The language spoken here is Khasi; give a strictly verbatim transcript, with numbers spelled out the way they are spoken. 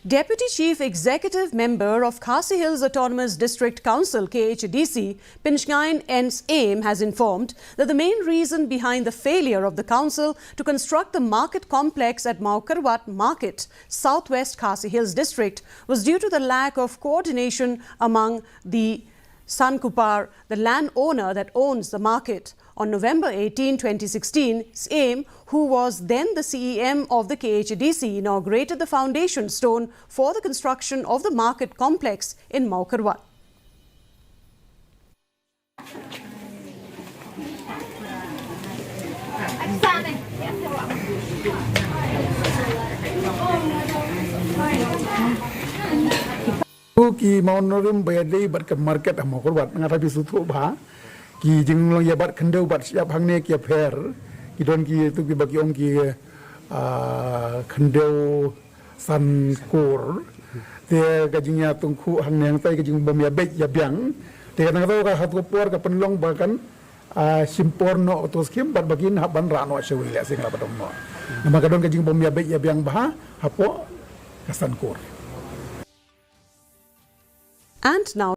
Deputy Chief Executive Member of Khasi Hills Autonomous District Council, K H A D C, Pinshngaiñ N Syiem, has informed that the main reason behind the failure of the council to construct the market complex at Mawkyrwat Market, Southwest Khasi Hills District, was due to the lack of coordination among the Sankupar, the landowner that owns the market. On November eighteen, twenty sixteen, Syiem, who was then the C E M of the K H A D C, inaugurated the foundation stone for the construction of the market complex in Mawkyrwat. Ki Mawkyrwat ba ïadei bad ka market ha Mawkyrwat, nga thapi suthu ba ki jinglong ïa bad khyndew bad shyiap hangne ki ïapher, ki don ki tu ki ba ki ong ki, ah, khyndew san kur. Te ka jingïatyngkhuh hangne hangtai ka jingbym ïabeit ïabiang. Te ka nangta ka hap ka por ka pynlong ba kan, ah, shim por noh to skim bad ba kin hap ban rah noh sha wi leh sing la ba dong noh. Namar ka don ka jingbym ïabeit ïabiang ba ha hapoh ka san kur. And now